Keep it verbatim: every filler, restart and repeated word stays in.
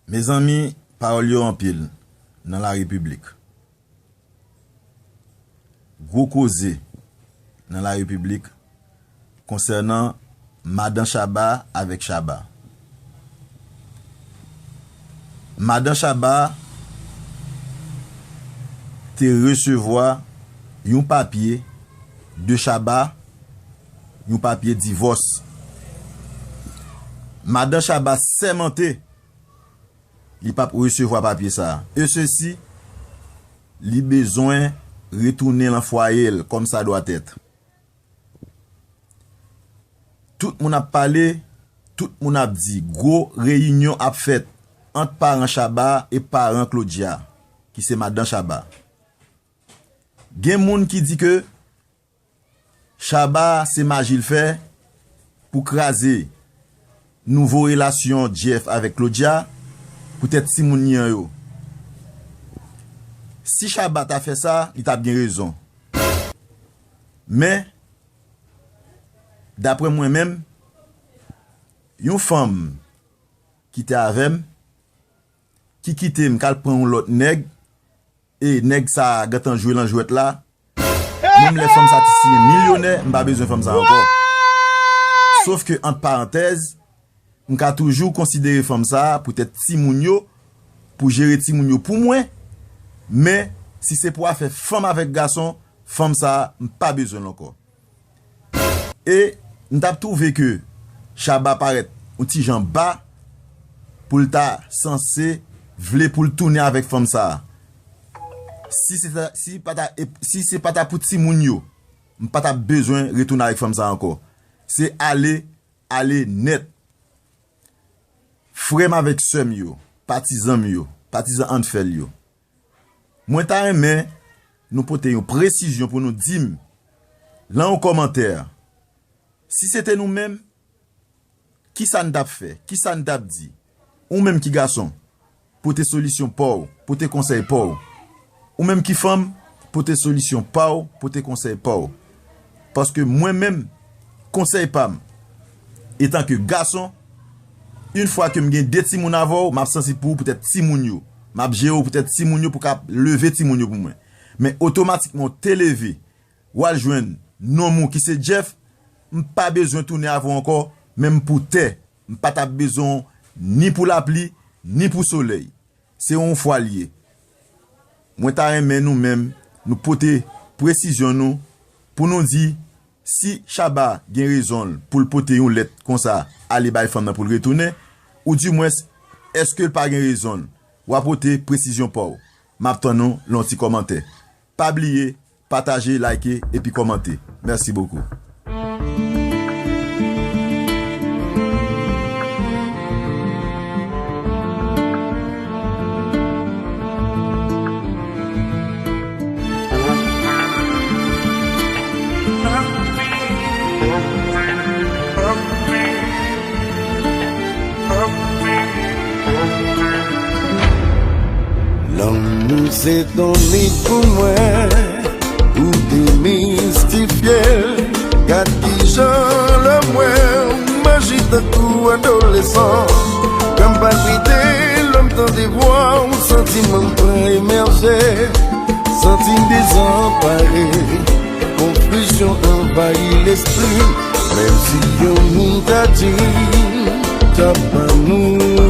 Mezanmi, pawòl yo anpil nan la repiblik. Gwo koze nan la repiblik konsènan madan Shabba avèk Shabba. Madan Shabba te resevwa yon papye de Shabba, yon papye divòs. Madan Shabba sèmante li p ap resevwa papye sa a. E sesi, li bezwen retounen lan fwaye l kòm sa dwa tèt. Tout moun ap pale, tout moun ap di, gwo reyinyon ap fèt ant paran Shabba e paran Claudia, ki se madan Shabba. Gen moun ki di ke Shabba se maji l fè pou kraze nouvo relasyon Jeff avèk Claudia, poutèt timoun li an yo. Si Shabba ta fè sa, li t ap gen rezon. Men, daprè mwen menm, yon fanm ki te avè m, ki kite m k al pran yon lòt nèg, e nèg sa a gentan jwe lan jwèt la, menm lè fanm sa ti siyen milyonè, m pa bezwen fanm sa ankò. Sof ke, ant parantèz, m ka toujou konsidere fanm sa a poutèt timoun yo, pou jere timoun yo pou mwen, men si se pou afè fanm avèk gason, fanm sa a, m pa bezwen l ankò. E m t ap twouve ke Shabba parèt yon ti jan ba pou l ta sanse vle pou l tounen avèk fanm sa a. Si se ta, si pa ta, si se pa ta pou timoun yo, m pa t ap bezwen retounen avèk fanm sa a ankò. Se ale, ale nèt. Frè m avèk sè m yo, patizan m yo, patizan Anfèl yo, mwen ta renmen nou pote yon presizyon pou nou di m lan yon kòmantè. Si se te nou menm, kisa n t ap fè? Kisa n t ap di? Ou menm ki gason, pote solisyon pa w, pote konsèy pa w. Ou menm ki fanm, pote solisyon pa w, pote konsèy pa w. Paske mwen menm, konsèy pa m, etanke gason, yon fwa ke m gen de timoun avè w, m ap sanse pou ou poutèt timoun yo. M ap jere w poutèt timoun yo pou w ka leve timoun yo pou mwen. Men otomatikman w te leve, w al jwenn nonm ou ki se Jeff, m pa bezwen tounen avè w ankò, menm pou tè. M pa t ap bezwen w ni pou lapli, ni pou solèy. Se yon fwa l ye. Mwen ta renmen nou menm, nou pote presizyon nou pou nou di si Shabba gen rezon l pou l pote yon lèt konsa ale bay fanm nan pou l retounen, oudimwens, èske l pa gen rezon l? W a pote presizyon pa w. M ap tann ou lan yon ti kòmantè. Pa bliye, pataje, like, epi kòmante. Mèsi bokou. Lanmou se tonik pou mwen, ou demistifye l. Gad kijan lè m wè w, m aji tankou adolesan. Kè m palpite lè m tande vwa w, santiman m pran emèje. Santi m dezanpare, konfizyon anvayi lespri m. Menm si yon moun ta di m, ta pa nou